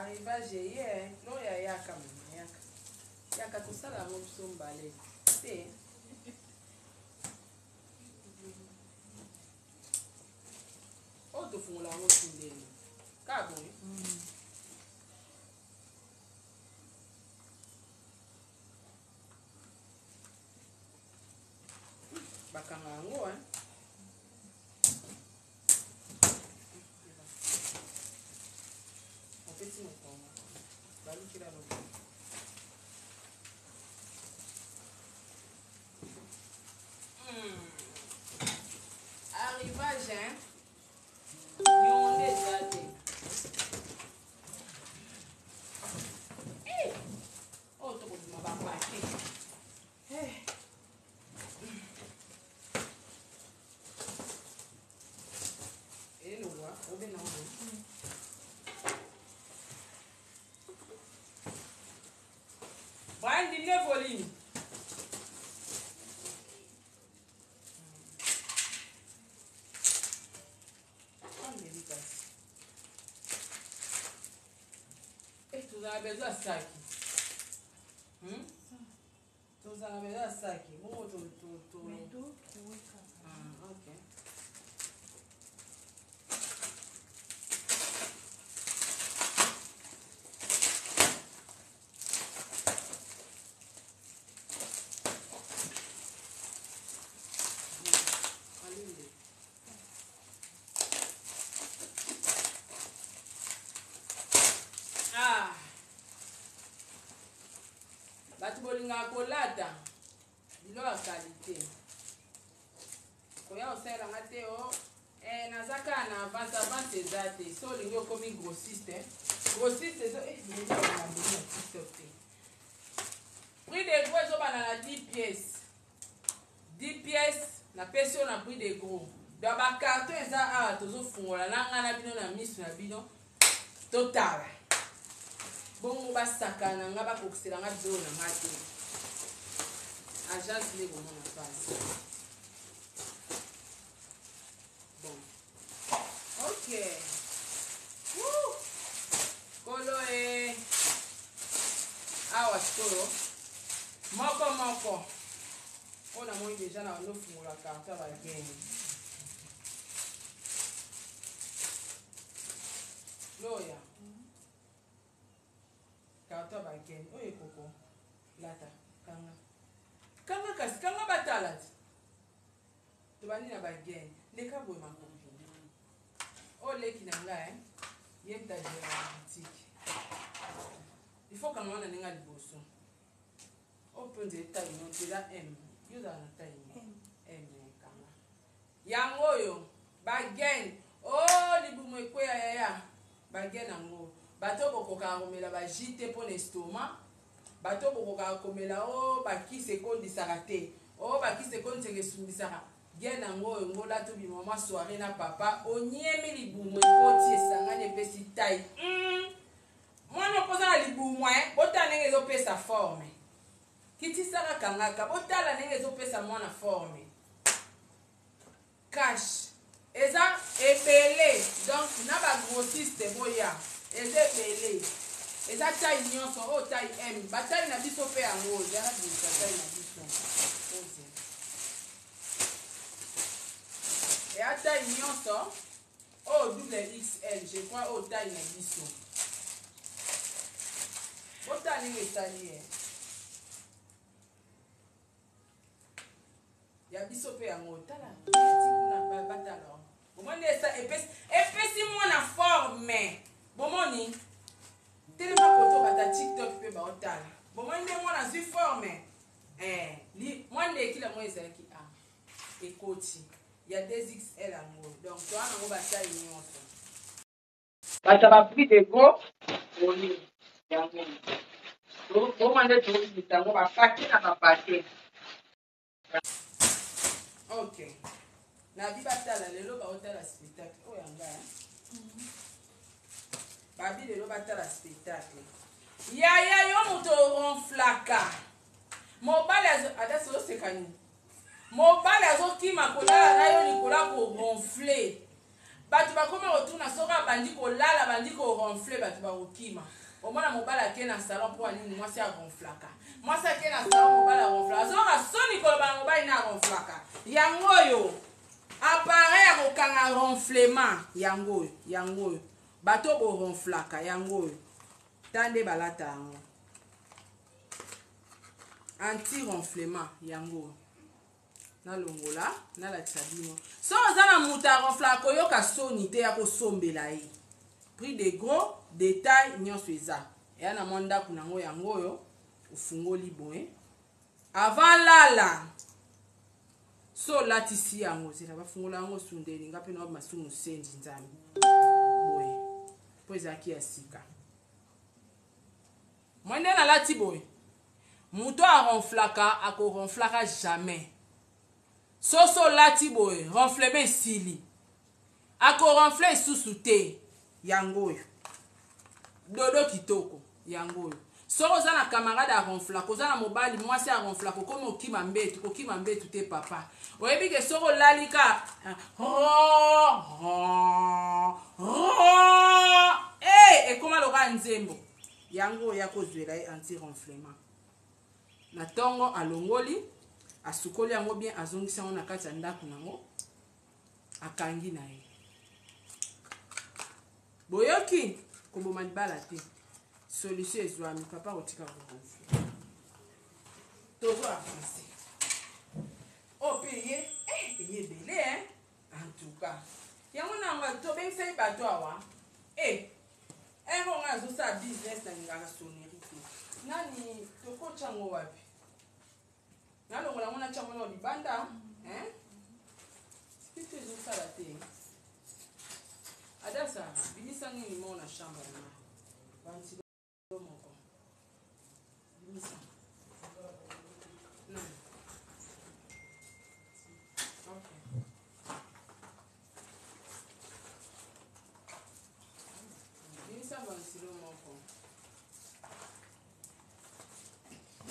Arrivage eye, Gloria yaka mama yaka. Yaka tosala yango biso mbale. Te. Oyo tofungola yango ti ndenge. Kaka boye. Bakanga yango hein. Opesi mokongo. Balukela lokola. Arrivage hein. Niongo nde eza te. Eh! Oyo tokobima ba paquet. Eh. Elongwa, obenda ngo. Brian, diminue volume. Eh, tozala besoin ya saki. Hmm? Tozala besoin ya saki. Bongo to to to. Ah, ok. Ah. Bato bolingaka kolata biloko ya kalite koya kosalela nga te o oh. eh, naza kaka na avance avance eza te so olingi okomi grossiste eh. grossiste ezo eh, na tiktok te prix de gros ezobanda na 10 pièces 10 pièces napesi yo na prix de gros donc bacarton eza awa tozofungola na ngai na bino na miso na bino totala bongo basakana na ngai bakokisela ngai biloko na ngai te agence nde komona mpasi bon ok kolo e awa sikoyo moko moko oyo namoni deja na bando fungola karton ya bageni loya karton ya bageni oyo ekoko lata kanga kanga kasi kanga batala ti Tobandi na ba gain. Leka boye ma copine. Oyo leki na nga eh. Ye mutu a gera boutique. Il faut kanga wana ndenge ya liboso. Oyo mpe nzela taille no nzela M. Yo ozala na taille nini? M kanga. Yango oyo ba gain. Oh libumu ekweya yaya. Ba gain yango. Bato bokokaka komela ba jus te mpo na estomac. Bato oyo bokokaka komela oh ba kisi ekondisaka te oh ba kisi ekondisaka esumbisaka bien nango oyo ngola tobima mwa soiree na papa onyemi libumu ekoti esangani epesi taille mm. mwana mpoza na libumu eh botala ndenge ezopesa forme kitisaka kangaka botala ndenge ezopesa mwana forme Cash eza ebele donc na ba grossiste boya eza ebele eza taille nyonso oyo taille M ba taille na biso pe yango oyo eza bimisa taille na biso oze eya taille nyonso oyo double XL je crois oyo taille na biso botala ndenge esali ye Ya biso pe yango tala ti kuna batala bomoni esa epesi epesi mwana forme bomoni telema koto bata tiktok pe baotala bomoni nde mwana azwi forme eh, li, mwa ndeki lango ezalaki a ekoti ya 2xl yango donc toa nango basali nyonso Bato ya ba prix de gros boni yango boma nde tobimisa yango ba paquet na ba paquet. Ok nabi batala lelo baotala spectacle oyo yanga eh? Babi lelo batala spectacle yaya yo moto oronflaka mobali adasi oseka nini mobali azokima kolala na yo likolo ya koronfle bato. bakoma kotuna soki abandi kolala abandi koronfle bato bakokima. Omona mobali ake na salon mpo ya nini mwasi aronflaka. Mwasi ake na salon mobali aronflaka. Azoyoka soni koloba na mobali na aronflaka. Yango oyo appareil ya kokanga ronflement yango oyo, yango oyo. Bato boronflaka yango oyo. Ta nde balata yango. Anti ronflement yango oyo. Nalongola nalakisa bino. So oza na moto aronflaka koyoka soni te ya kosombela ye. Prix de gros, détail nyonso eza. Eya na mwa ndako nango yango oyo ofungoli boye. Avant lala. So olatisi yango, zela bafungola yango sundeli nga pe na masumu senzi nzambe. Boye. Po ezalaki ya sika. Moi nde nalati boye. Moto aronflaka akoronflaka jamais. Soso olati boye, ronflement esili. Akoronfle lisusu te. Yango oyo. Dodo kitoko. Yango oyo. Soki oza na camarade aronflaka, oza na mobali mwasi aronflaka, okomi okima mbetu, kokima mbetu te papa. Oyebi ke soki olali ka ro ro ro eh ekoma lokola nzembo. Yango oyo akozwela ye anti ronflement. Na tongo alongoli, asukoli yango bien, azongisi yango na kati ya ndako nango, akangi na ye. Boyoki koboma libala te. Solution ezwami, papa akotika koronfle. Tozo avancer. Oh pe ye, eh eye ebele hein. En tout cas. Yango na yango tobengisaki bato awa. Eh Heure oyo nga nazosala business nalingaka sonnerie te. Nani tokotya yango wapi? Nalongola yango natya yango na libanda hein? Spito ezosala te. Adasa, bimisa nini moko na chambre na nga. Ventilo moko. Bimisa. Nani? Okay. Bimisa ventilo moko.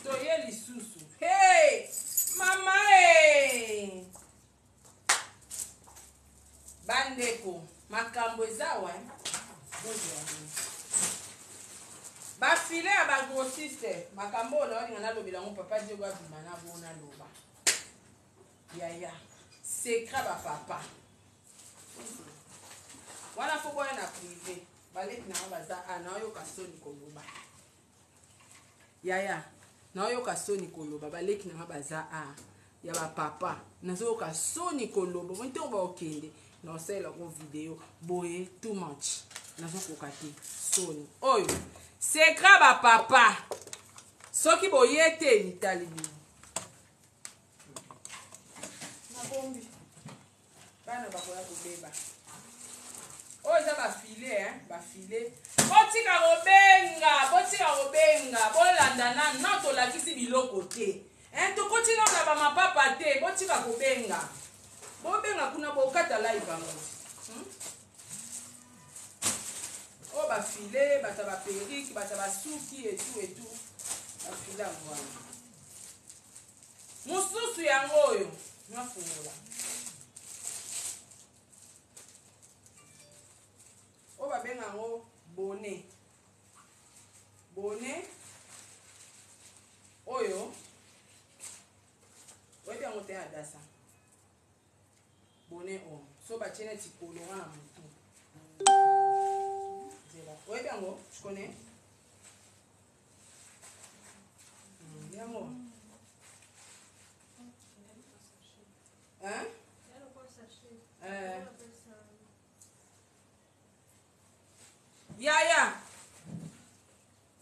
Toye lisusu. Hey! Mama hey! Bandeko, makambo eza wa. Bozwa yango. Bafile ya bagrossiste, makambo oyo naolinga nalobela yango papa Diego abima na bo naloba. Yaya, secret ba papa. Wana fo boya na privé. Baleki na nga baza a naoyoka soni koloba. Yaya, naoyoka soni koloba baleki na nga baza a ya ba papa. Nazoyoka soni koloba. Moi ntongo baokende naosalela ko video boye too much. Nazokoka te soni. Oyo secret ba papa. Soki boye te mitali bino. Nabombi. Bana bakoya kobeba. Oyo eza ba filet hein, ba filet. Botika kobenga, botika kobenga, bolanda nanu. Non tolakisi biloko te. Hein, tokoti nanu na ba mapapa te, botika kobenga. Bobenga kuna bokata live yango. Oyo ba filet, bata ba perruque, bata ba suki et tout et tout. Ba filet yango wana. Mususu yango oyo nafungola. Oyo babenga yango bonnet. Bonnet oyo oyebi yango te Adasa. Bonnet oyo so batie neti colorant na mutu. Zela. Oyebi yango? Tu connais? Yango. Hein? Yaya.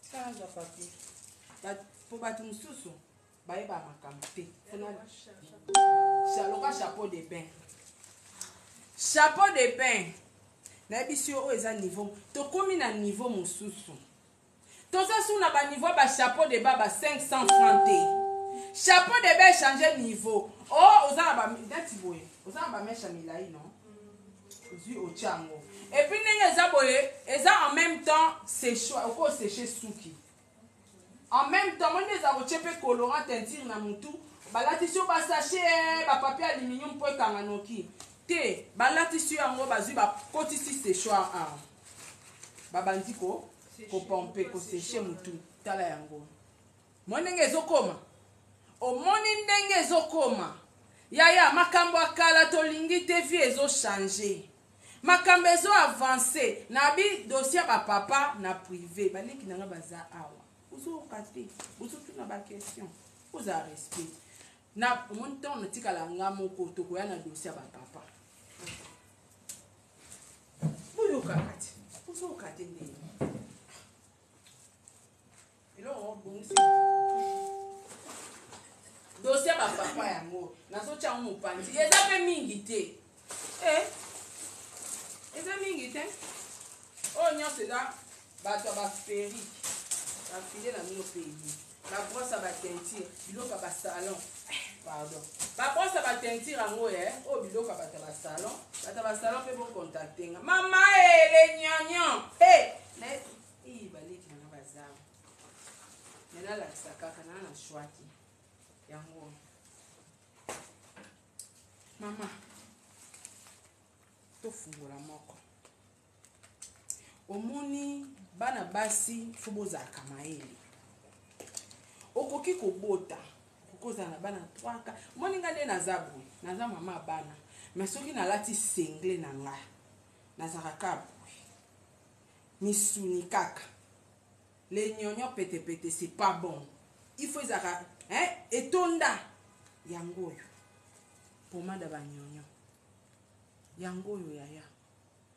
Tika nazwa papier. Po bato mosusu bayeba makambo te. Loka chapeau de bain. Chapeau de bain. Nayebisi yo oyo eza niveau. Tokomi na niveau mosusu. Toza su na ba niveau ba chapeau de bain ba 500 francs te. Chapeau de bain changer niveau. Oh oza na ba neti boye. Oza na ba mèche ya milayi non? Ozui otia yango. Et puis ndenge eza boye, eza en même temps séchoir, oko sécher suki. En même temps, moi nde eza kotie pe colorant teinture na mutu, balatisi yo ba sachet, ba papier aluminium po ekanga noki. Te, balatisi yo yango, bazwi bakotisi sechoir awa. Babandi ko kopompe, koseche mutu. Tala yango. Moni ndenge ezokoma? Omoni ndenge ezokoma? Yaya, makambo ya kala tolingi te, vie ezo changer. Makambo ezo avancer. Na bi dossier ya ba papa na prive. Baleki na nga baza awa. Ozoyoka te, ozotuna ba question. Ozala respect. Na omoni ntango natikala nga moko tokoya na dossier ya ba papa. Boyokaka te. Ozoyoka te ndenge. Eloko obongisi. Dossier ya ba papa yango nazotya yango mopanzi. Eza pe mingi te. Eh. Eza mingi te. Oyo nyonso eza bato ya ba perruque. Ba file na bino pedi. Ba brosse ya ba teinture, biloko ya ba salon. Eh, pardon. Ba brosse ya ba teinture yango eh, oyo biloko ya bato ya ba salon. Bato ya ba salon pe bo contacter nga. Mama eh, le gnagnon. Eh, na eh baleki na nga baza. Mais nalakisa kaka na na choix te. Yango. Mama, tofungola moko. Omoni bana basi fo bozalaka mayele. Okoki kobota, okoki kozala na bana 3 4. Omoni nga nde naza boye, naza mama ya bana. Mais soki nalati sengle na nga, nazalaka kaka boye. Misuni kaka. Le nyonyo pete pete c'est pas bon. Il faut ezalaka hein, etonda yango oyo. Pomade ya ba nyonyo. Yango oyo yaya.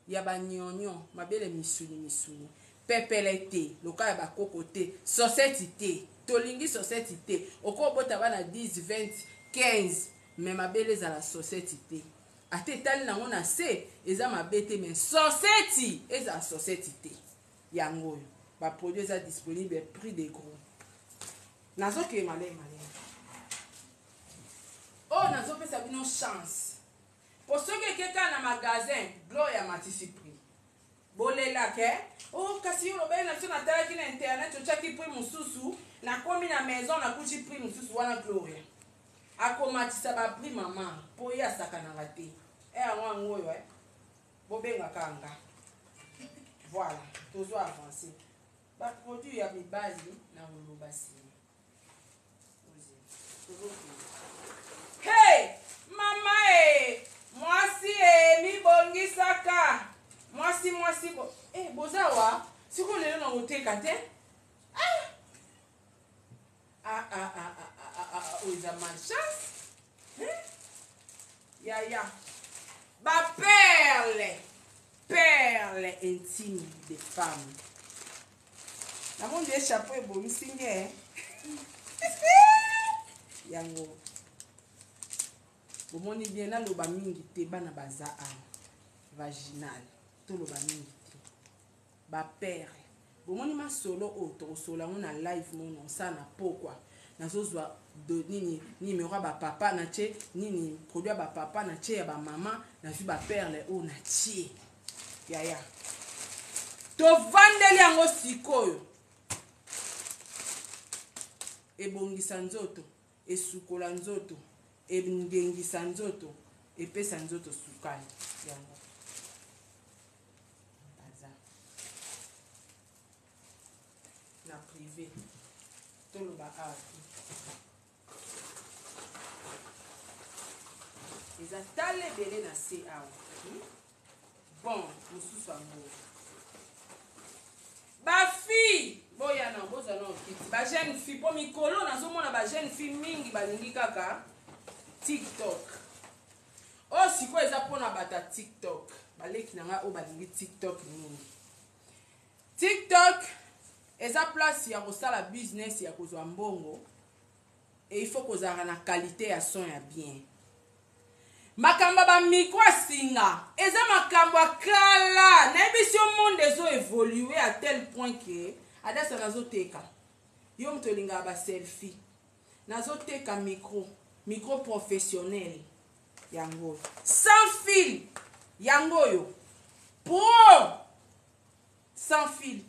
Ya ba nyonyo, mabele misuni misuni. Pepele te, loka ya ba koko te, soseti te. Tolingi soseti te. Okobota bana 10, 20, 15, mais mabele ezala soseti te. Ata etali nango na se, eza mabe te, mais soseti ezala soseti te. Yango oyo ba produits eza disponible prix de gros. Nazokende malemi malemi. Oyo nazopesa bino chance. Po soki eke kaka na magasin, Gloria amatisi prix. Bolelaka eh? Oh, kasi yo olobaki na biso natalaki na internet otiaki prix mosusu, nakomi na maison nakuti prix mosusu wana Gloria. Akomatisa ba prix mama, po ye asakanaka te. Eh yango yango oyo eh. Bobenga kaka nga. Voilà, tozo avancer. Ba produits ya mibali na koloba sima. Hey, mama e, mwasi e, mibongisaka. Mwasi mwasi bo, eh boza wa, siko lelo na koteka te. Ah! Ah ah ah ah ah ah ah, oyo eza malchance. Hein? Yaya. Ba perle. Perle intime des femmes. Namoni ye chapeau ebomisi nge. Yango. Bomoni bien naloba mingi te bana baza awa. Vaginal. Toloba mingi te. Ba perle. Bomoni masolo oyo tokosolola yango na live moko nakosala na pokwa. Nazozwa de nini numero ya ba papa na tie nini produit ya ba papa na tie ya ba mama nazwi ba perle oyo na tie. Yaya. Tovandeli yango sikoyo. Ebongisa nzoto, esukola nzoto, engengisa nzoto, epesa nzoto sukali. Yango. Baza. Na privé. Toloba awa te. Eza tala ebele na se awa. Bon, mosusu yango. Ba fille, boya na bozwa na okiti. Ba jeune fille, po mikolo nazomona ba jeune fille mingi balingi kaka TikTok. Oyo sikoyo eza pona bato ya TikTok. Baleki na ngai oyo balingi TikTok mingi. TikTok eza place ya kosala business ya kozwa mbongo et il faut kozalaka na qualité ya son ya bien. Makambo ya ba micro ya singa eza makambo ya kala. Nayebisi yo monde ezo évoluer à tel point que Adasa nazoteka. Yo moto olingaka ba selfie. Nazoteka micro, micro professionnel yango oyo. Sans fil yango oyo. Pro sans fil.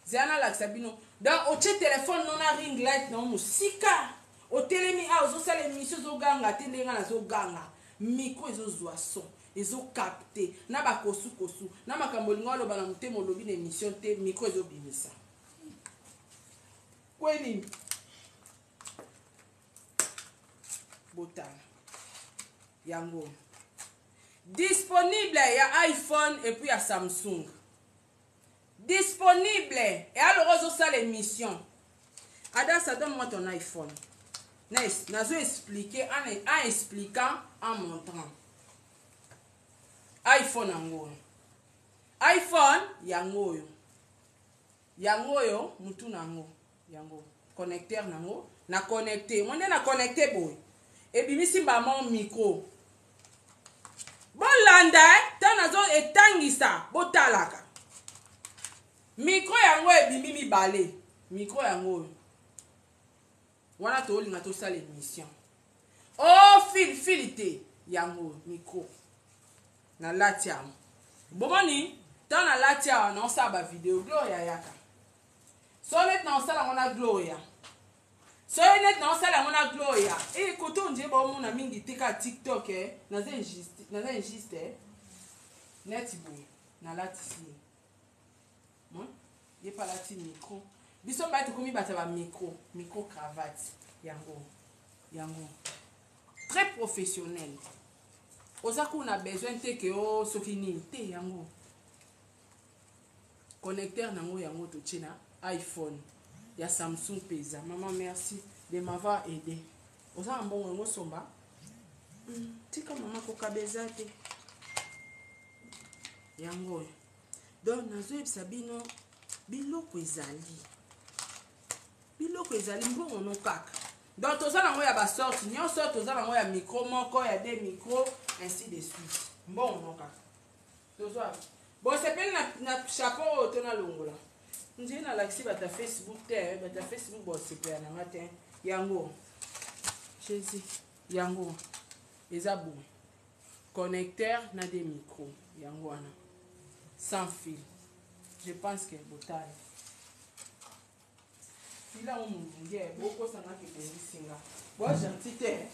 Zela nalakisa bino. Donc otie telefone no na ring light na yo mosika. Otelemi awa ozosala emission ozoganga te ndenge nga nazoganga. Micro ezozwa son. Ezo capter na bakosukosu na makambo olinga oloba na motema, olobi na émission te, micro ezobimisa kwe nini. Botala yango, disponible ya iPhone et puis ya Samsung disponible. Et alors ozosala émission, Adasa, donne-moi ton iPhone. Nazo expliquer en expliquant, en montrant. iPhone yango oyo, iPhone yango oyo, yango oyo, mutu na yango yango, connecteur nango na connecte mo nde na connecte boye, ebimisi mbama micro. Bolanda ntango nazo etangisa, botalaka micro yango ebimi mibale. Micro yango oyo wana tolinga tosala émission o oh, fil fil te, yango micro nalati yango. Bomoni ntango nalati awa, naosala bavideo. Gloria yaka, so neti naosala yango na Gloria, so ye neti naosala yango na Gloria. E kote ondie baomona mingi te kaka TikTok. Eh, naza injuste, naza injuste. Eh. Neti boye nalatisi ye, ye mpe alati micro. Biso mibali tokomi bato ya bamicro, micro cravate yango, yango très professionnel. Oza kuna besoin te ke o soki nini te. Yango connecteur nango, yango totie na iPhone ya Samsung mpe eza. Mama, merci de m'avoir aidé. Oza na mbongo yango, somba. Tika mama kokaba eza te. Yango oyo. Donc nazoyebisa bino, biloko ezali, biloko ezali, mbongo no kaka. Donc toza nango ya basorte nyonso, toza nango ya micro moko, ya deux micro, ainsi de suite. Mbongo no kaka. Tozwa bosepeli na chapeau oyo to nalongola nzeli, nalakisi bato ya Facebook te. Bato ya Facebook bosepela nanga te. Yango Jésus, yango eza boye, connecteur na des micro, yango wana sans fil. Je pense que botali fil yango molunge, bokosangaka ebongisinga bo gentil te.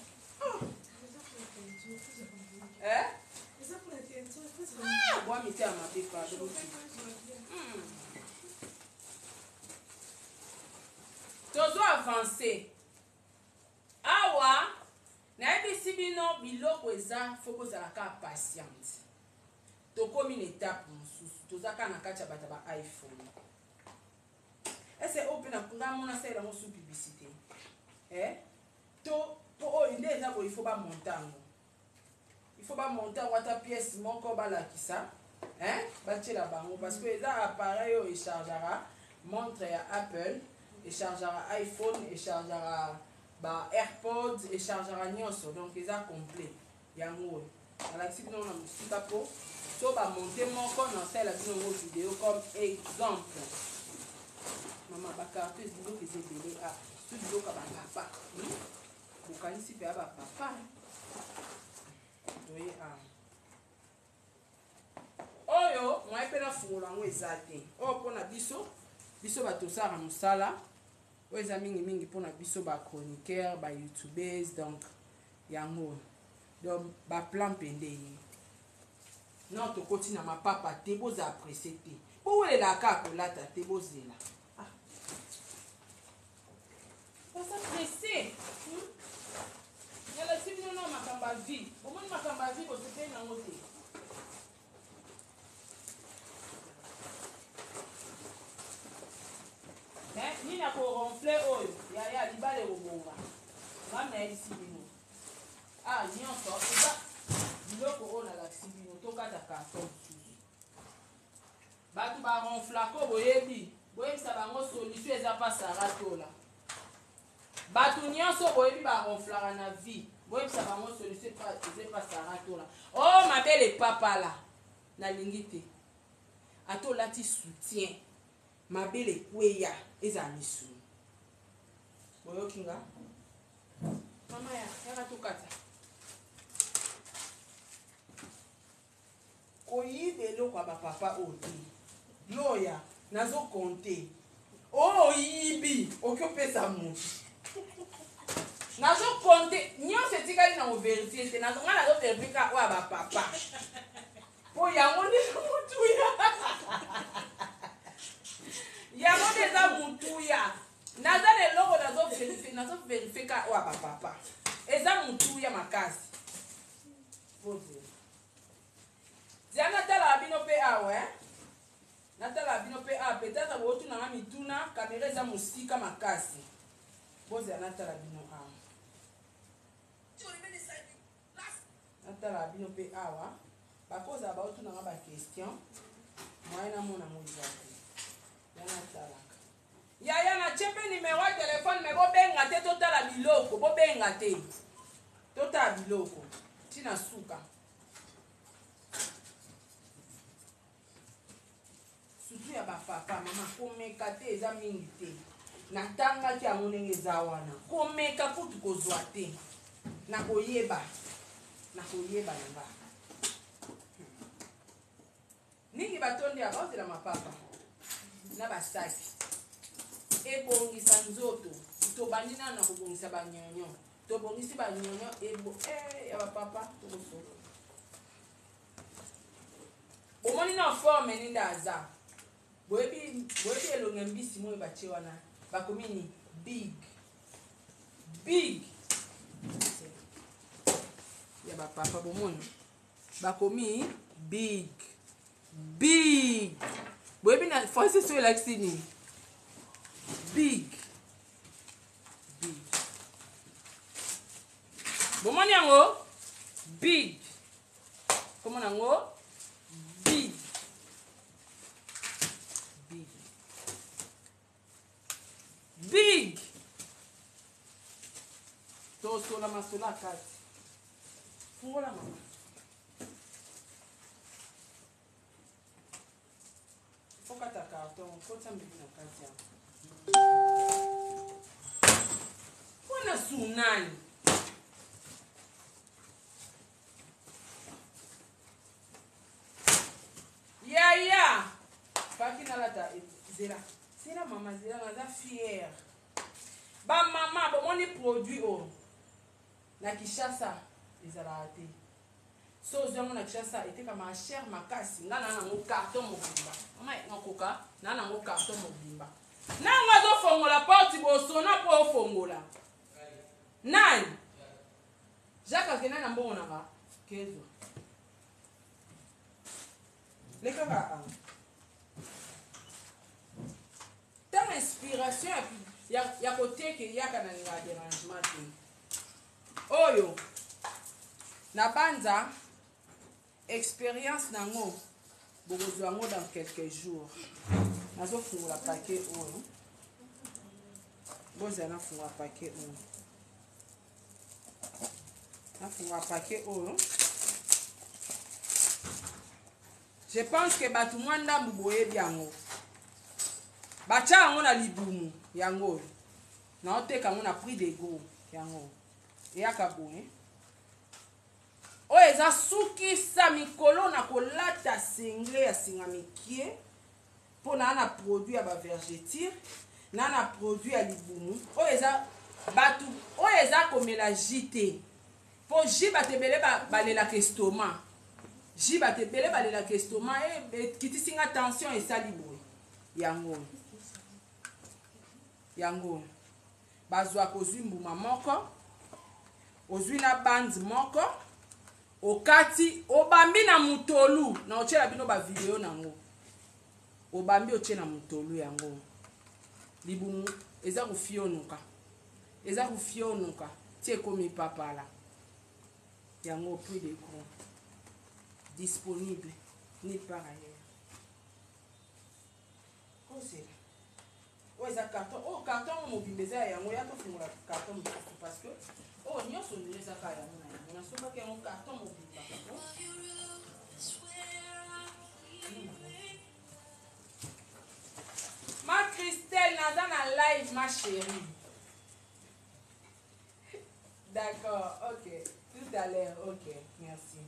Eh? Bwa mitema mabe, pardon. Tozo avance awa. Nayebisi bino, biloko eza, faut bozala kaka patiente. Tokomi na étape mosusu, toza kaka na kati ya bato ya ba iPhone. Ese oyo mpe nga mona asalela yango sous publicité, eh? To mpo oyo nde eza boye, il faut bamonte yango, il faut bamonte yango ata pièce moko balakisa, hein? Batiela bango, parce que eza appareil oyo echargeaka montre ya Apple, echargeaka iPhone, echargeaka ba AirPods, echargeaka nyonso. Donc eza complet. Yango oyo nalakisi bino na mosika, mpo so bamonte moko, nasalela bino yango video comme exemple. Mama, bacarton, biloko eza ebele. Ah, so biloko ya bapapa, Bokanisi mpe ya bapapa toye awa. Oyo moye mpe nafungola yango eza te. Oyo mpona biso, biso bato tosalaka mosala oyo, eza mingimingi mpona biso bachroniqueur, bayoutubers. Donc yango, donc baplan mpe nde ye. Non, tokoti na mapapa te, bozala presse te, bowelelaka kaka kolata te, bozela. Ah. Baza presse. Nalakisi bino na makambo ya vie. Bomoni makambo ya vie, bosepeli nango te. Mais nini akoronfle oyo yaya, libala ekobonga. Ngam nayebisi bino, ah, nyonso eza biloko oyo nalakisi bino. Tokata carton mosusu. Bato baronflako, boyebi, boyebisa bango solution eza pa Sara Tola. Bato nyonso boyebi baronflaka na vie, boyebisa bango solution eza pa Sara Tola. O oh, mabele papala, nalingi te ata olati soutien, mabele ekweya, ezala misuni. Boyoki nga? Mama ya yaka, tokata. Koyiba eloko ya bapapa oyo te. Gloria, nazokonte oyo oyibi, oki opesa motu. Nazo compter nyonso etikali na koverifie te. Nga nazo verifie kaka oyo ya ba papa. Po yango nde motuya. Yango nde eza motuya. Naza na eloko nazo verifie, nazo verifie kaka oyo ya ba papa. Eza motuya makasi. Bozela. Zela natalaka bino pe awa eh. Natalaka bino pe awa peut-être botuna nga mituna, camera eza mosika makasi. Bozela natala bino awa. Natala bino pe awa. Bakozala baotuna nga ba question. Moyen namona ngo eza te. Ya natalaka. Yaya natie pe numero ya telefone me bobenga te totala biloko bobenga te totala biloko tina suka. Surtout ya ba papa mama komeka te eza mingi te natangaki yango ndenge eza wana komeka kutu kozwa te nakoyeba nakoyeba na nga mingi batondi ya baozela mapapa na basaki ebongisa nzoto tobandi nano na kobongisa banyonyo tobongisi banyonyo ebo eh, ya bapapa tokosolola Bomoni na forme nini nde aza. Boyebi boyebi elongi ya mbisi moyo batie wana. Bakomi ni big. Big. Ya ba papa bomoni. Bakomi big. Big. Boyebi na français soki elakisi nini? Big. Big. Bomoni yango? Big. Komona yango big. Big. Big. Tosola masolo ya kati. Fungola mama. Fokata carton, kotisa mbeli na kati yango. Wana sunani. Yaya paki nalata zela zela mama zela naza fière ba mama bomoni produit oyo na Kinshasa ezalaka te so ozwi yango na Kinshasa etekamaka cher makasi nga na nango carton mobimba mama nakoka na nango carton mobimba nango azofongola porte bosona mpo ofongola nani Jacques akenda na mbongo na nga kezwa leka kaka awa ntango inspiration ya, ya, ya koteka eyaka na linga derangement te oyo na banza experience nango bokozwa yango dans quelques jours nazofungola paquet oyo bozala nafungola paquet oyo nafungola paquet oyo je pense que bato mwa ndambu boyebi yango batya yango na libumu yango oyo naoteka yango na prix de gros yango eyaka boye oyo eza sukisa mikolo na kolata sengle ya singa mikie mpo naa na produit ya bavergetire naa na produit ya libumu oyo eza bato oyo eza komela jus te mpo jus bato ebele balelaka estomac jus bato ebele balelaka estomac eh, ekitisi nga tension esali boye yango yango bazwaka ozwi mbuma moko ozwi na bande moko okati obambi na mutolu na otyela bino bavideo na yango obambi otye na mutolu yango libumu eza kofionuka eza kofionuka ti ekomi papala yango prix de gros disponible nulle part ailleurs kozela Oyo eza carton. Oyo carton yango mobimba eza ya yango. Ya tofungola carton mosusu parce que oyo nyonso ndenge eza kaka yango na yango. Nasombaki yango carton mobimba. Ma Christelle, naza na live ma chérie. D'accord, ok. Tout à l'heure, ok. Merci.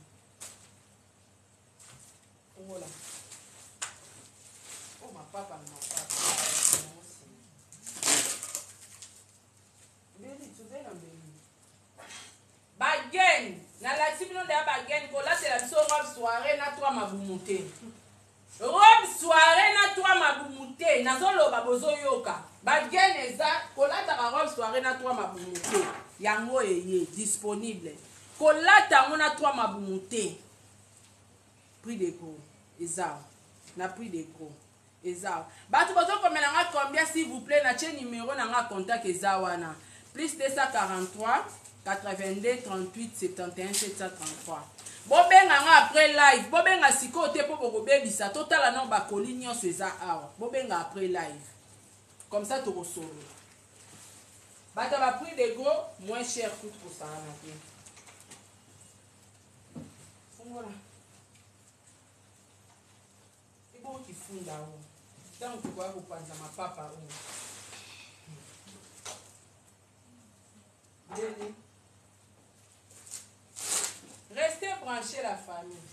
Fungola. Oh mapapa na mapapa. Mbeli, tozali na mbeli. bino nde ya bagene kolatela biso robe soirée na trois mabumu te. Robe soirée na trois mabumu te. Nazoloba bozoyoka. Bagene eza kolataka robe soirée na trois mabumu te. Yango eye disponible. Kolata yango na trois mabumu te. Prix de gros eza na prix de gros eza bato bozokomela nga combien s'il vous plaît na tie numero na nga contact eza wana plus 243 82 38 71 733 bobenga nga après live bobenga sikoyo te mpo bokobebisa totala nao bakoli nyonso eza awa bobenga après live comme ça tokosolola bato ya baprix de gros moins cher kutu kosangana te fungola Ebongo kifunda oyo ntango tokoya kopanza mapapa oyo ndeni restez branché la famille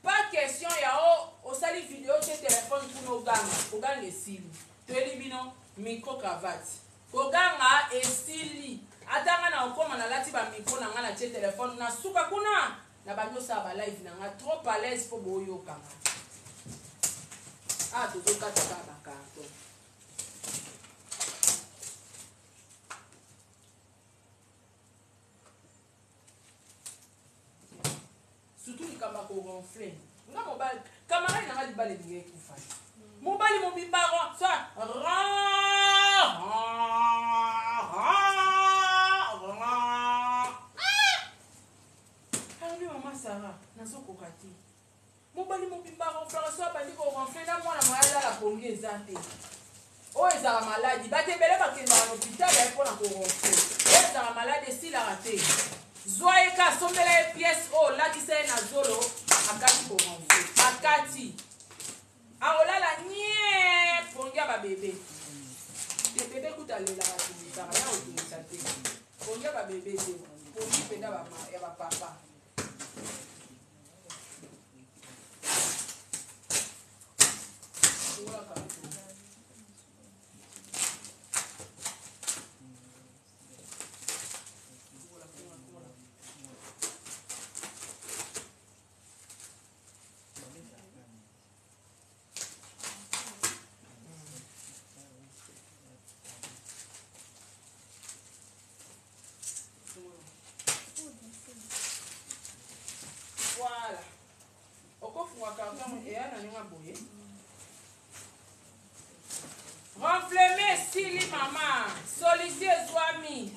pas question ya o oh, osali video te telefone kuna oganga oganga esili toyeli bino micro cravate koganga esili ata nga na okoma nalati bamicro na nga na tie telefone na suka kuna Na bandi osala ba live na nga trop à l'aise po boyoka nga. Ah tozo kata kaka ba carton. Surtout likambo ya ko ronfler. Nga mobali camarade na nga libala elingi ekufa. Mobali mobimba ron sa ron ron ron. Alobi mama Sarah nazokoka te mobali mobimba ronflaka so abandi koronfle na mwana moya alala pongi eza te oyo ezala maladi bato ebele bakendaka na hôpital ya mpo na koronfle oyo ezala maladi esilaka te zwa ye ka asombela ye pièce oyo olakisa ye na zolo akati koronfle akati akolala nie pongi ya babebe te bebe kuta alelaka atungisaka ya kotungisa te pongi ya babebe te pongi mpenza ya bapapa fungola karton fungola fungola fungola Voilà. Okofunga carton eya na ndenge boye. Renfleme esili mama. Solution ezwami.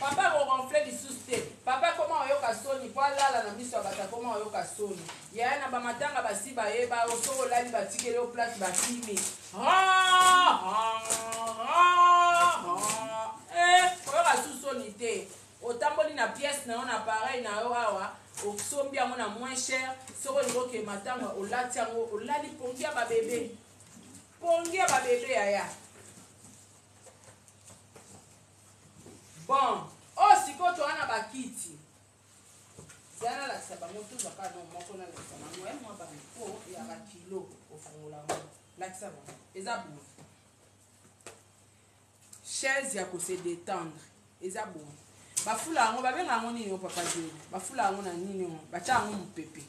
Papa akoronfle lisusu te. Papa akoma oyoka soni po alala na miso ya bato akoma oyoka soni. Yaya na bamatanga basi bayeba yo soki olali batikeli yo place bakimi. Eh, koyoka su soni te. Otamboli na pièce na yo na appareil na yo awa osombi yango na moins cher soki olingi okende matanga olati yango olali pongi ya babebe pongi ya babebe yaya Bon, oyo sikoyo toza na bakiti. Zala nalakisa bango tozwa kaka no moko nalakisa bango ya mwa bamiko ya bakilo ofungola yango. Lakisa bango. Eza boye. Chaise ya ko se détendre. Eza boye. Bafula yango babenga yango nini o papa Diego? Bafula yango na nini o? Batya yango mopepe.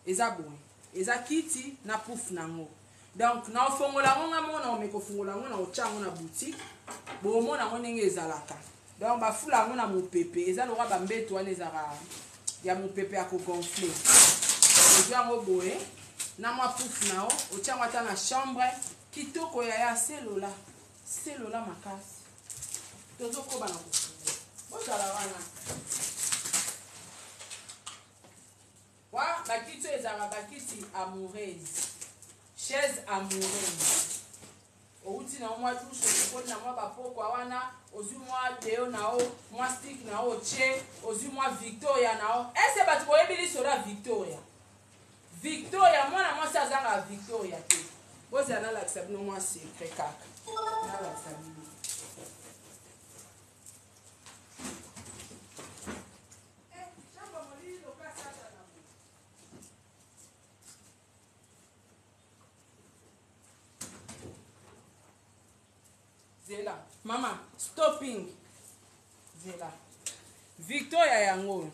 Eza boye. Eza kiti na pouf na yango. Donc na ofongola yango nga moko na omeka ofongola yango na otya yango na boutique. Bomona yango ndenge ezalaka. Donc bafula yango na mopepe. Eza lokola bambeto wana ezalaka ya mopepe ya kogonfle. Ozwi yango boye na mwa pouf na yo, otya yango ata na chambre. Kitoko yaya selola. Selola makasi. Tozokoba na kofungola. Bozala wana. Wa bakiti oyo ezalaka bakiti amoureuse. Chaise amoureuse. Outi na mwa douche osukoli na mwa bapokwa wana ozwi mwa deo na yo mwa stick na yo otie ozwi mwa victoria na yo ese bato boyebi lisolo ya victoria victoria mwana mwasi azangaka victoria te bozala nalakisa bino mwa secret kaka nalakisa bino Zela mama stopping zela Victoria yango oyo.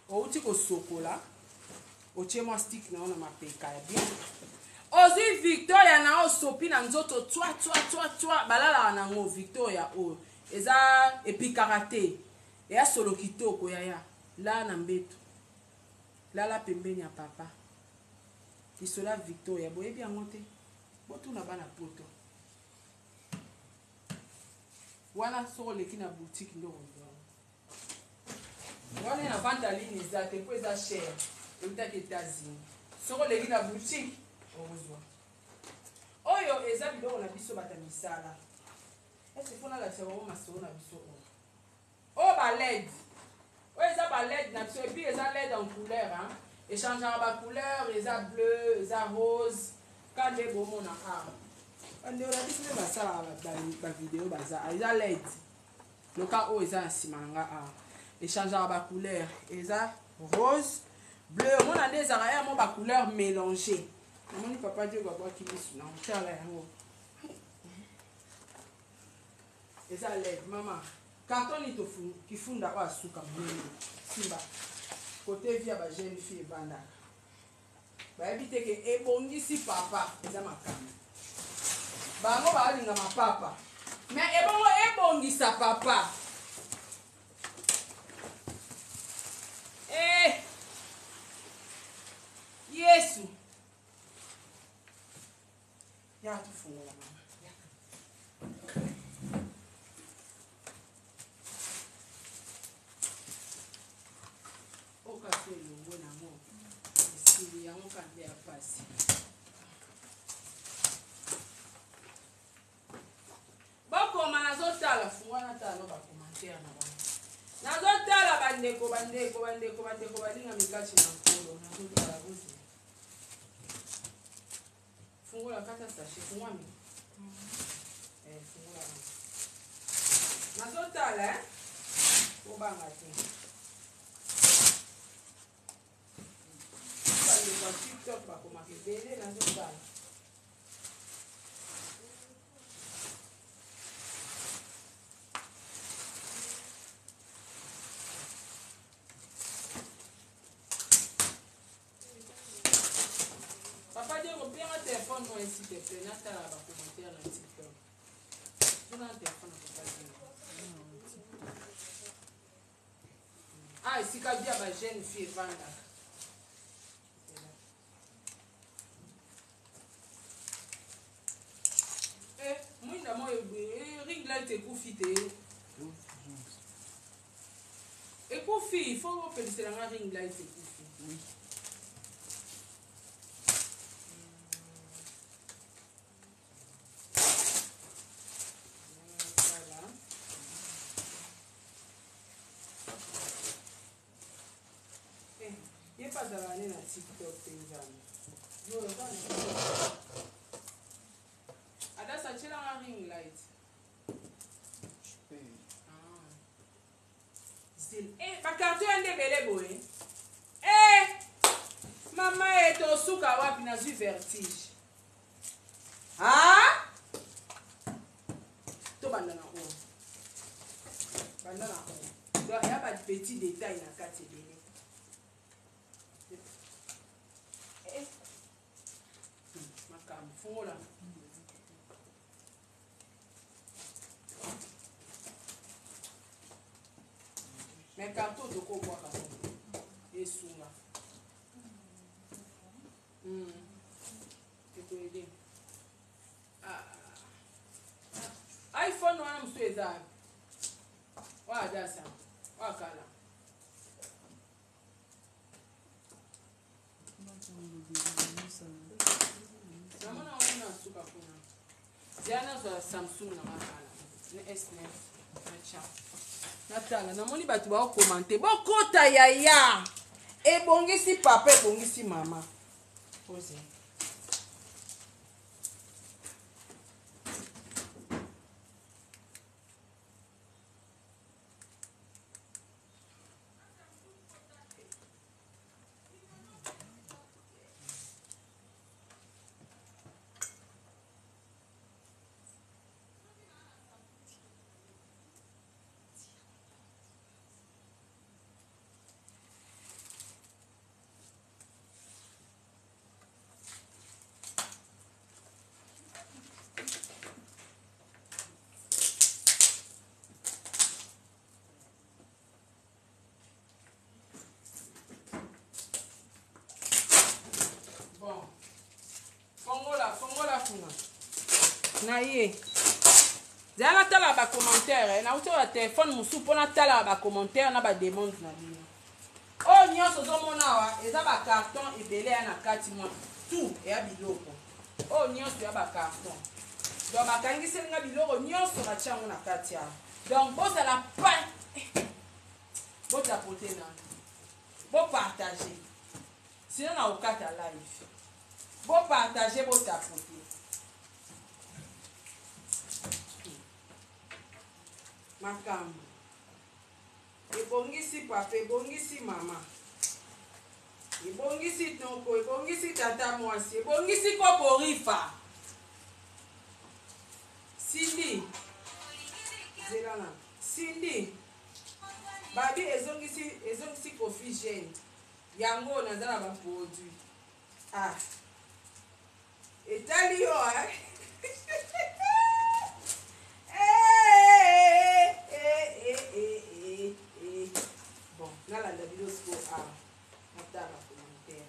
Outi kosokola, otie mwa stick na yo na mapeka ya bien. Ozwi Victoria na yo osopi na nzoto twa twa twa twa, balalaka na yango Victoria oyo. Eza epikaka te. Eya solo kitoko yaya. Lala na mbeto. Lala pembeni ya papa. Lisolo ya Victoria boyebi yango te? Botuna bana poto. Wana soki oleki na boutique nde okozwa yango. Wana na vente en ligne eza te mpo eza cher. Eutaki Etats-Unis. Soki oleki na boutique okozwa. Oyo eza biloko na biso bato ya misala. Est-ce que faut nalakisa bango masolo na biso oyo? Oyo ba led. Oyo eza ba led na biso et puis eza led en couleur hein. Echangeaka ba couleur, eza bleu, eza rose. Ka nde bomona awa. Bandeko na biso nde basalaka ba video baza. Eza led. Loka oyo eza na nsima na nga awa. Echangeaka ba couleur. Eza rose, bleu. Omona nde ezalaka ya mo ba couleur mélanger. Namoni papa Diego abwaki misu na otala yango. Eza led mama. Carton nini tofu kifunda oyo asuka munene simba kote vie ya ba jeune fille evandaka bayebi te ke ebongisi papa eza makambo bango balinga mapapa me ebongo ebongisa papa eh Yesu Yaka tofungola mama. Yaka. Okaso elongwe nango esili yango kande ya pasi. Bokoma nazotala fungola natala no ba commentaire na bango. Nazotala bandeko bandeko bandeko bandeko balinga mikati na nkolo nazotala bozela. Fungola kata sachet fungwami. Eh fungola. Nazotala eh. Obanga te. Bandeko ya TikTok bakomaka ebele nazotala. Papa Diego, benga téléphone moi s'il te plaît, natala ba commentaire na TikTok. Tuna téléphone na Papa Diego. Ah, esika bia ba jeune fille evandaka. Eh, mwinda moi eh, ring light ekufi te. Ekufi, il faut opelisela nga ring light ekufi. Oui. Voilà. Eh, ye mpe azalaka nde na tiktok te nzambe. Yo, oza na TikTok. Adasa tielanga ring light. Eh, ba carton ya nde ebele boye. Eh, mama e tosuka wapi nazwi vertige. Ah? Tobanda na oyo. Banda na oyo. Donc, ya ba petit détail na kati ebele. Eh. Makambo, fungola. Mais carton tokobwaka esunga. Ekoyede. Ah. iPhone wana mosusu eza oyo adasa oyo akala. Namona wana na suka kuna. Zela nazwa Samsung na makala na S9 na cha. Natala namoni bato baokomante bokota yaya ebongisi papa ebongisi mama. Pose. Na ye. Zala natala ba commentaire, eh. Nauti oyo telefone mosusu mpo natala ba commentaire na ba demande na bino. Oyo nyonso ozomona awa eza ba carton ebele ya na kati mwa tout eya biloko. Oyo nyonso ya ba carton. Donc bakangiseli nga biloko nyonso batia yango na kati awa. Donc bozala pa eh. Botapote na bo partager. Sinon na okata live. Bo partager, bo tapoter. Makambo. Ebongisi papa, ebongisi mama. Ebongisi noko, ebongisi tata mwasi, ebongisi koko Rifa. Cindy. Zela na. Cindy. Babi ezongisi ezongisi Koffi jeune. Yango naza na ba produit. Ah. Etali yo hein. Eh, eh, eh, eh, eh, eh. Bon, nalanda bino sikoyo awa. Natala ba commentaire.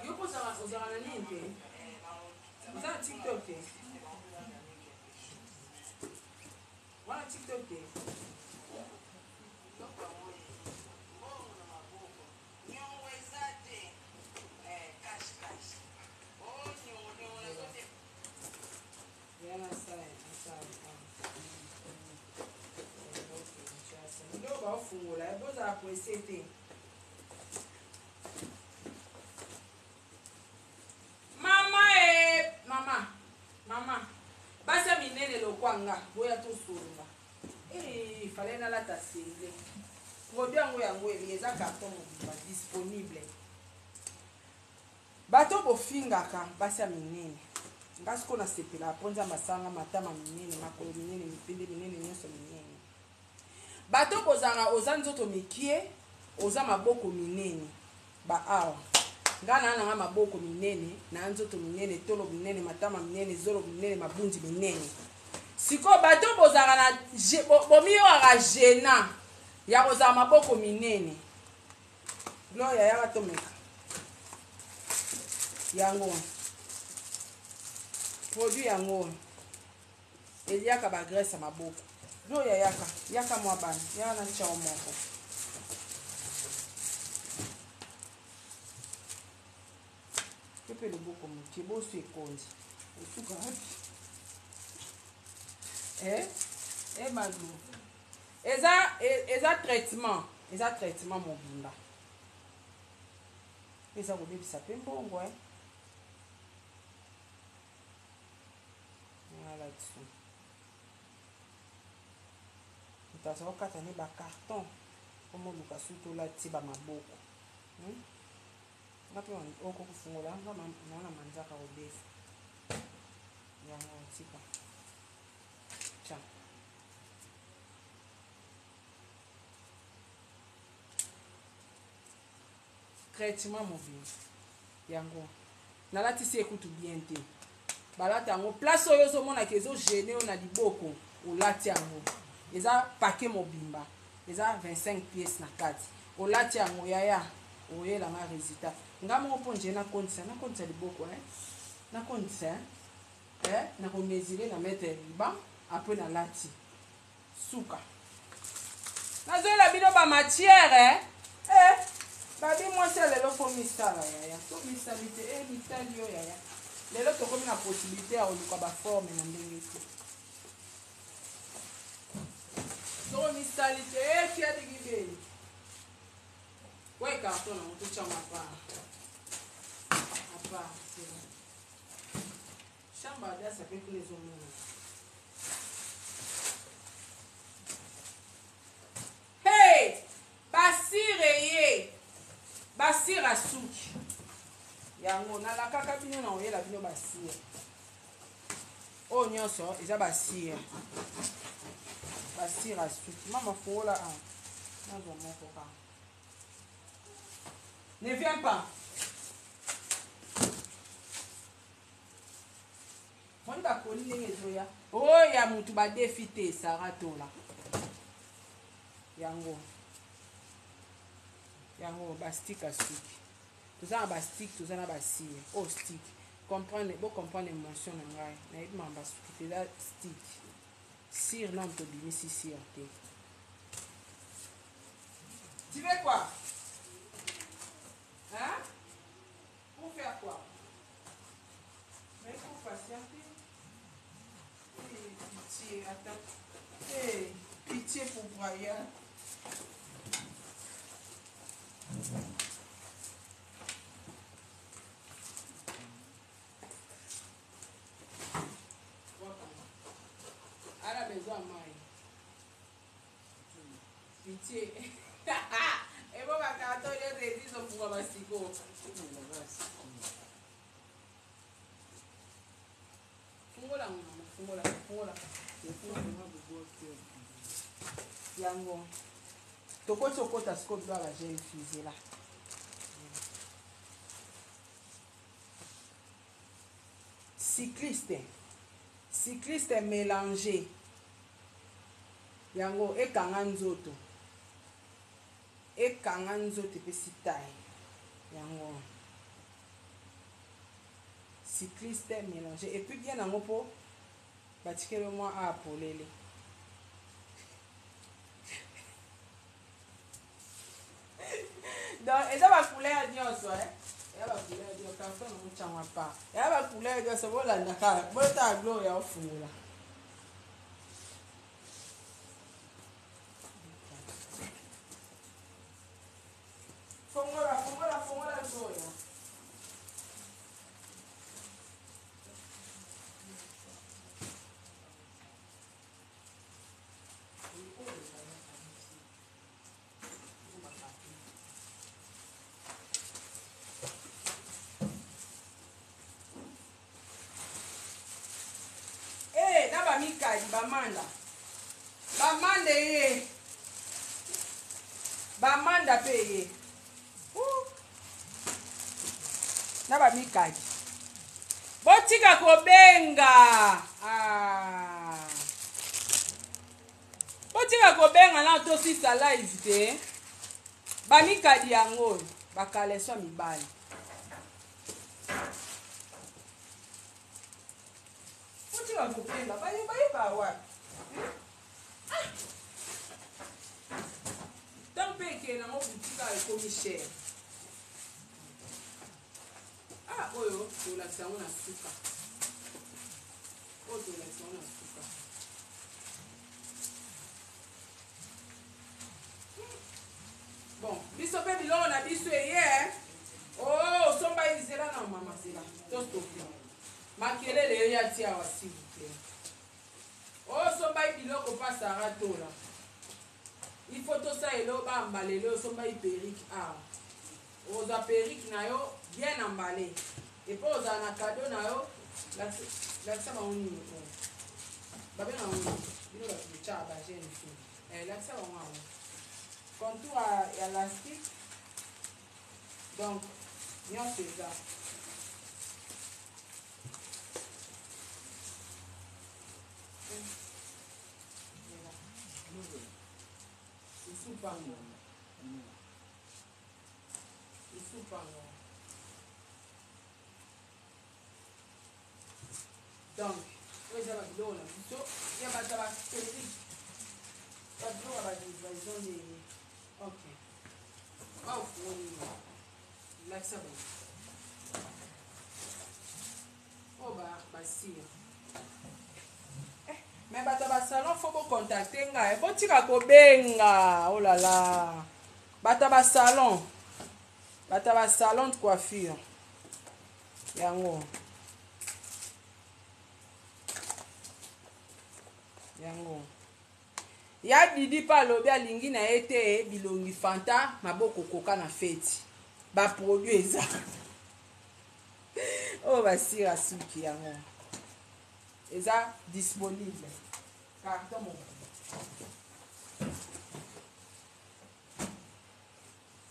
Yo mpo ozalaka na nini te? Oza na TikTok te? Wana TikTok te? Baofungola bozala presse te. Mama e mama mama basi ya minene lokwa nga boya tosolola eh fallait nalata sengle produit yango yango eli eza carton mobimba disponible bato bofingaka basi ya minene nga sikoyo nasepelaka mpo nzambe asanga matama minene makolo minene mipende minene nyonso minene Bato bozalaka oza nzoto mikie oza maboko minene ba awa nga naa nanga maboko minene na nzoto minene tolo minene matama minene zolo minene mabundi minene sikoyo bato bozalaka na bomiyokaka gena ya kozala maboko minene gloria yaka tomeka yango produit yango Eliaka ba graisse ya maboko. Gloria yaka, yaka mwa bana, yaka na chao moko. Pepe loboko moke, boso ekondi. Osuka wapi? Eh? Eh Maglo. Eza eza traitement, eza traitement mobimba. Eza kobebisa pe mbongo eh. Nga là-dessus. Moto aza kokata ne ba carton po moluka soki tolati ba maboko. Hmm? Nga pe oko kofungola nga na na manzaka kodefa. Yango tika. Tcha. Traitement mobimba yango nalatisi ye kutu bien te balata yango place oyo ozomonaka ezo gene yo na liboko olati yango eza paquet mobimba eza 25 pièces na kati olati yango yaya oyela nga résultat nga moko mpo nje nakondisa nakondisa liboko eh? nakondisa eh? Eh? nakomesure na mètre ruban apres nalati Suka. Nazoyela bino ba matière eh? Eh, babi mwasi ya lelo fo misala yaya. So misali te eh mitali yo yaya. Lelo tokomi na possibilité ya koluka ba forme na ndenge te. Soko misali te eh tia dikibeli. Ouais carton na moto tia ma part. À part, c'est bon. Chambre adasa pe kuna ezomonana. Hey! Basire ye! Basira suki. Yango nalakaka bino na oyela bino ba cire. Oyo nyonso eza ba cire. Ba cire ya suki. Mama fungola a. Nazwa moko kaka. Ne viens pas. Moni bakoli ndenge ezoya. Oyo ya mutu ba defi te Sarah Tola. Yango. Yango ba stick ya suki. Toza na ba stick, toza na ba cire. Oh stick. Comprendre, bo comprendre emotion na ngai. Nayebi makambo ya suki te, eza stick. Cire nanu tobimisi cire te. Tu veux quoi? Hein? Pour faire quoi? Mais il faut patienter. Eh, pitié, attends. Eh, pitié pour Brian. Ala besoin mai. Pitié. Ebo ba carton nyonso ezizo fungwama sikoyo. Fungola yango mama, fungola, fungola. Yango. Tokoti okota sikoyo biloko ya ba jeune fille zela. Cycliste. Cycliste mélanger. Yango ekanga nzoto. Ekanga nzoto epesi taille. Yango. Cycliste mélanger. Et puis bien yango po batikeli mwa a polele. Donc eza ba couleur nyonso eh. Eza ba couleur nyonso carton nango tiango apa. Eza ba couleur nyonso bolanda kaka botala gloria ofungola. Fongola, fongola, fongola gloria. Eh, na bamikadi bamanda bamanda ye bamanda mpe ye na bamikadi botika kobenga ah. Botika kobenga na tosisa live te. Bamikadi yango oyo bakaleso ya mibali. Botika kobenga baye bayeba wapi? Ah! Ntango mpe ekee nango butika ekomi cher. Ah oyo tolakisa yango na suka. Oyo tolakisa yango na suka. Bon, biso mpe biloko na biso eye. Oh, osomba zela na mama zela. To stopper. Makelele yo ya tia wa s'il vous plaît. Oh, osomba biloko pa Sarah Tola. Il faut tosalela yo ba ambalele osomba perruque awa. Okozwa perruque na yo bien emballe. Et puis ozala na cadeau na yo lakisa bango nini oyo. Babenga yango nini? Bino bato botyaka ba jeune fille. Eh, lakisa bango yango. Contour ya elastique. Donc, nyonso eza. Esupango. Esupango. Donc, oyo eza babiloko na biso ya bato ya baperike babiloko ya balivraison ndenge ok baofungoli lakisa bango oyo basire eh, me bato ya basalon fo bocontacte ngai botika kobenga olala oh bato ya basalon bato ya basalon de coiffure yango yango ya didi mpe alobi alingi na ye te bilongi fanta maboko koka na feti baproduit eza. Oyo basira suki yango eza disponible. Carton mobimba.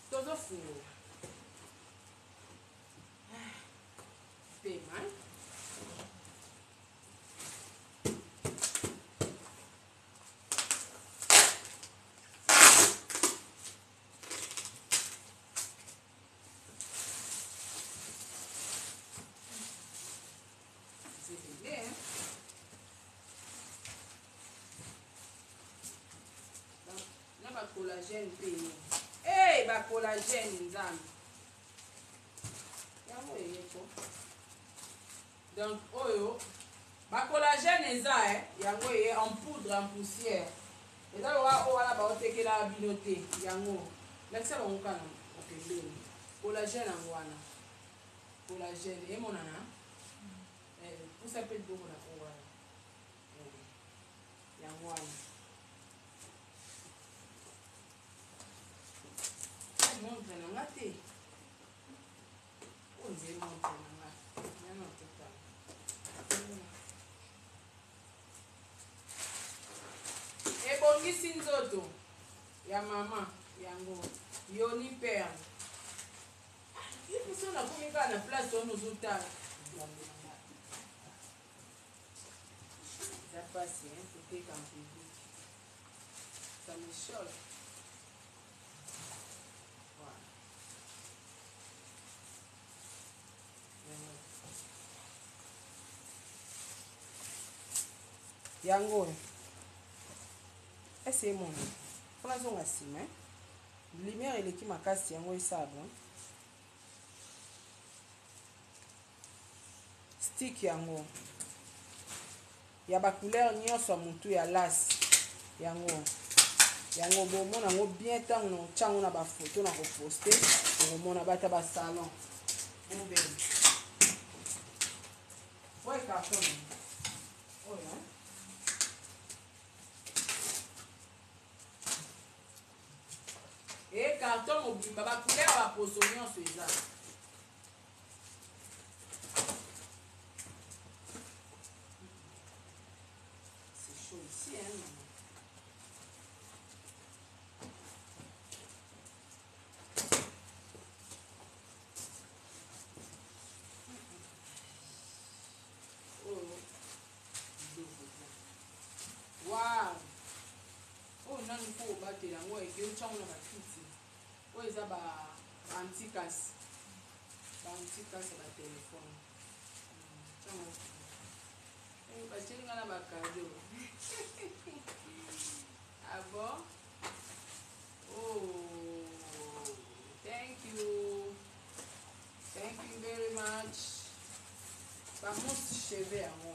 Tozofungola. Ah, pema. Na ba collagène mpe ye hey, ba collagène nzambe yango eyeko donc oyo ba collagène eza eh, yango eye en poudre en poussière eza lokola oyo wana baotekela bino te yango lakisa bango kaka na pembeni collagène yango wana collagène emonana eh, pusa mpe liboko na oyo wana eh, yango wana montre na nga te oyo nzeli montre na nga nano totala ebongisi nzoto ya mama yango yoni perle ye biso nakomi kaka na place wana ozotala eza mpasi koteka en public ça me choque. Voilà. Yango oyo ese emona mpo nazonga nsima lumière eleki makasi yango esala bon stick yango ya ba couleur nyonso ya mutu ya las yango yango bomona yango bien ntango na otya yango na bafoto na koposte okomona bata basalon bobele oyo carton oyo e carton mobimba bacouleur ya baposo nyonso eza. C'est chaud ici, hein, maman. Wow! Oyo nanu mpo obatela yango eke otyango na bakiti oyo eza ba anticas ba anticas ya batelefone tyango batieli nga na bakado. Ah bon? Oh, thank you, thank you very much. Bamousse cheveux yango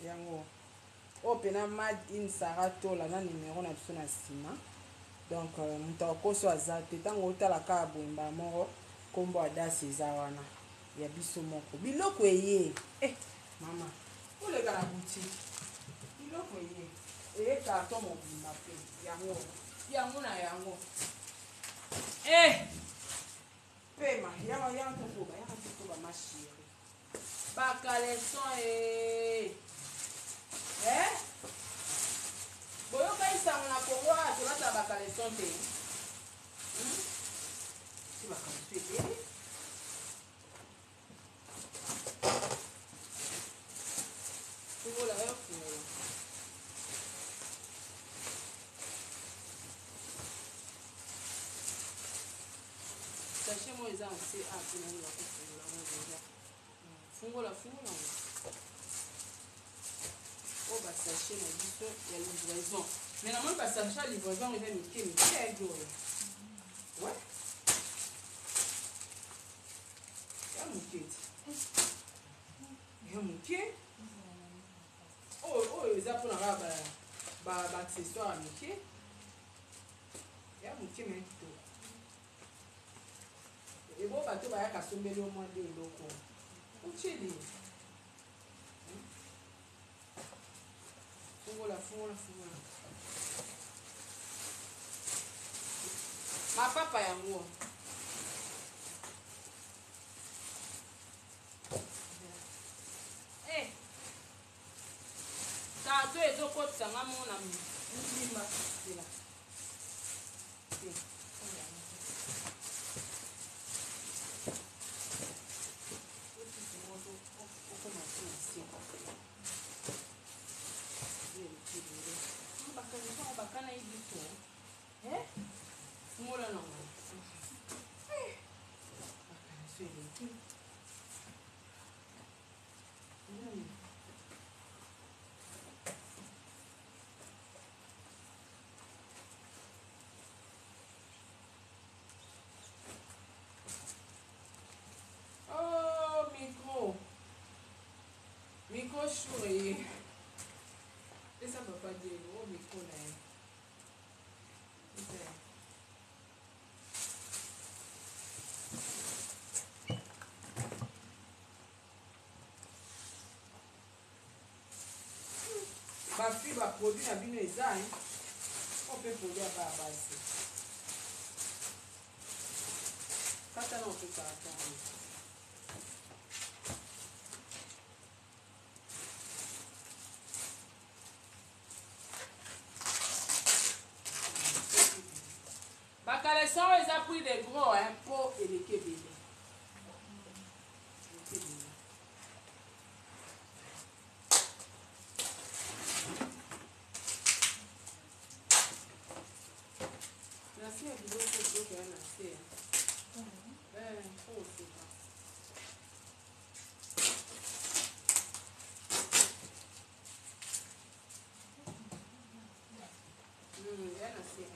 yango oyo mpena made in Sarah Tola na numero na biso na nsima. Donc moto akoso aza te ntango otala kaka boye mbala moko nkombo adasi eza wana ya biso moko. Biloko eye eh, mama oleka na boutique biloko eye eye carton mobimba mpe yango yango na yango eh pema yaka yaka tokoba yaka tokoba ma chérie bakaleson e eh boyokai sango na Kongo awa tolataka bakaleson te si bakaleson ebele. Fungola yo fungola sachet moko eza nse a mpona nini bakofungola yango deja. Fungola fungola yango oyo basachet na biso ya livraison mais namoni basachet ya livraison eza mike mike ya oyo ouais ya moke ti ya moke oyo oyo eza mpona kaka baaccessoire ya mike ya moke me kitoko ebo bato bayaka sombeli yo mwa nde eloko otyeli. Fungola fungola fungola mapapa yango. nga moko na mobimba zela te. Okoma ti na se. Bakanisa ngo bakana ye biso. Eh? Fungola nango. Eh! Bakanisa eleki. Oh, micro. Micro chour eye. Pesa papa Diego, oh micro na ye. Pesa ye. Ba fille ba produit na bino eza hein. Oyo mpe produit ya bana basi. Kata na mpe carton oyo. Ba caleçon oyo eza prix de gros hein, po eleki ebele. Eleki ebele. Na se ya biloko biloko ya na se. Eh, po osuka. Ya na se. Ya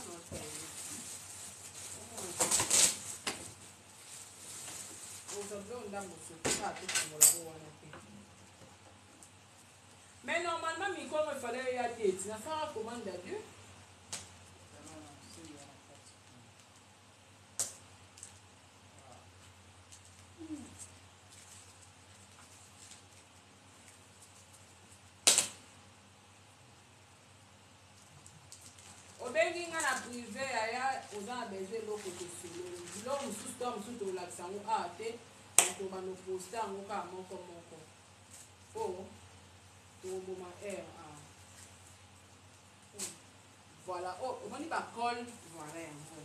na se. Oza biloko ndambo soki kaka tofungola ngo wana te. Mais normalement mikolo il fallait ya te ti nasala commande à Dieu. Obengi nga na privé yaya, oza na besoin eloko tosololi biloko mosusu to mosusu tolakisa yango awa te, tokobanda poste yango kaka moko moko po tokoboma aire awa. Voilà, oh, omoni ba col, voilà yango.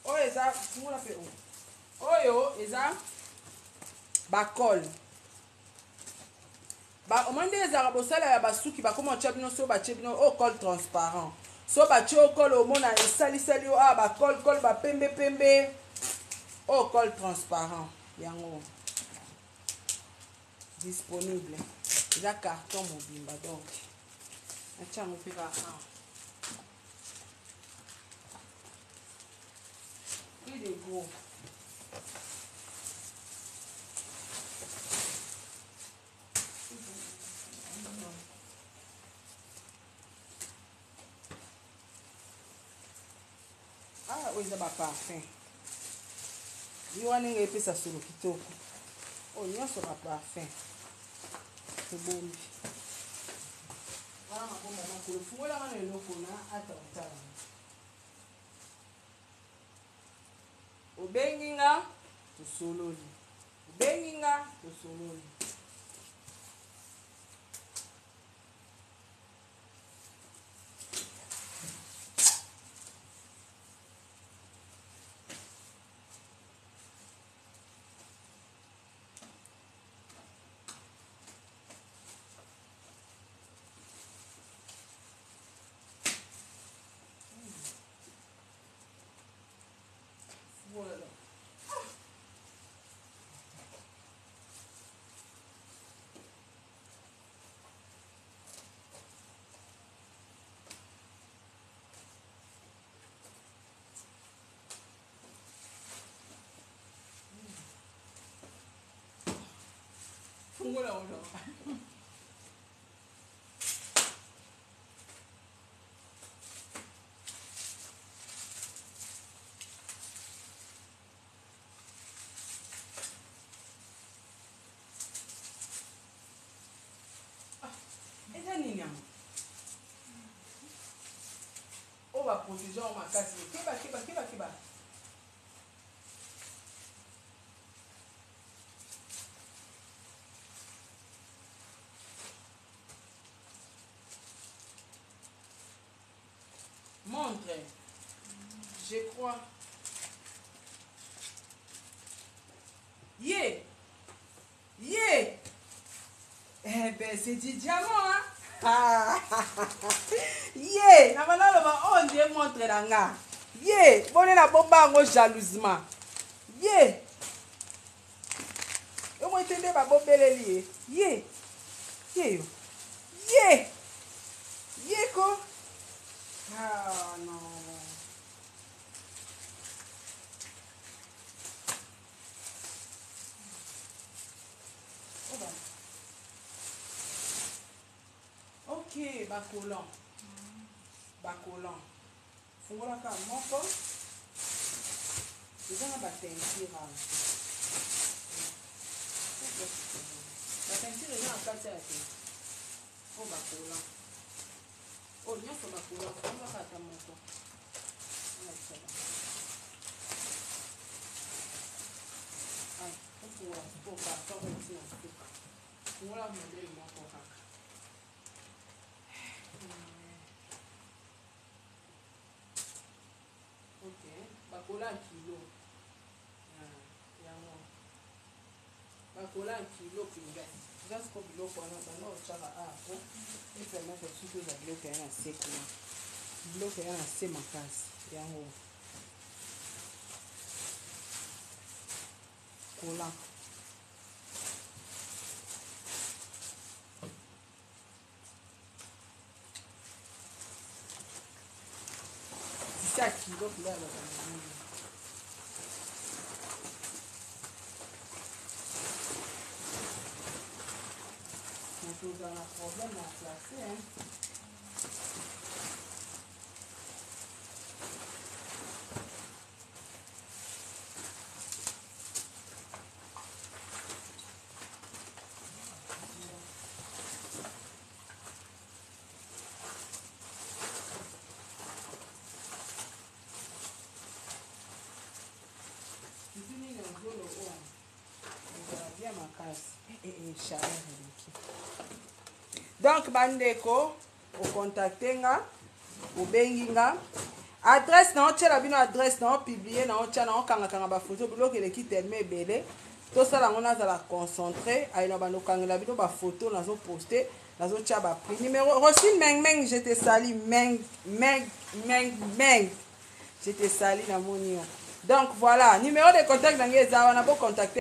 Oyo eza fungola mpe oyo. Oyo eza ba col. Ba omoni ndenge ezalaka bosala ya basuki bakoma otya bino so batie bino oyo col transparent. So batie oyo col omona esalisali yo awa ba col col ba pembe pembe. Oyo col transparent yango disponible. Eza carton mobimba donc. Natia yango mpe kaka awa. Prix de gros. Ah, oyo eza ba parfum. Yo wana ndenge epesa solo kitoko. Oyo nyonso ba parfum. Tobombi. Wana mabomba makolo. Fungola wana eloko na ata otala. Obengi nga tosololi. Obengi nga tosololi. Voilà. Fungola oyo. Eza nini yango? Oyo ba protéger yango makasi. Keba keba keba keba. montre je crois ye ye eh ben c'est du diamant hein ah. ye na bana loba oyo oh, nde montre na nga ye bone na bomba yango jalousement ye Yo te nde babombeleli ye. Ye. Ye yo. Ye. Ye ko. Ah non. Ok, ba collant. Ba collant. Fungola kaka moko. Eza na ba teinture awa. Ba teinture eza na kati ya te. Oyo ba collant. Oyo nyonso ba collant. Fungola kaka ata moko. Olakisa bango. Ay, ofungola sikoyo carton oyo ti na suka. Fungola modèle moko kaka. Ok, bakola ya kilo. Ah, yango. Bakola ya kilo mpenza. Eza siko biloko wana banda otyaka awa po epermettre biso tozwa biloko ya na se kuna. Biloko ya na se makasi. Yango. Kola. Tisi ya kilo mpenza ya bato minene. Nakozala na problème ya place hein. Donc bandeko ocontacte nga obengi nga adresse na otyela bino adresse na opublie na otya na okangakanga bafoto biloko eleki telema ebele tosala yango nazala concentré ayina bando okangela bino bafoto nazoposte nazotya baprix numéro rosine mengmeng je te sali meng meng meng meng je te sali namoni yo donc voilà numéro de contact na ngai eza wana bocontacte.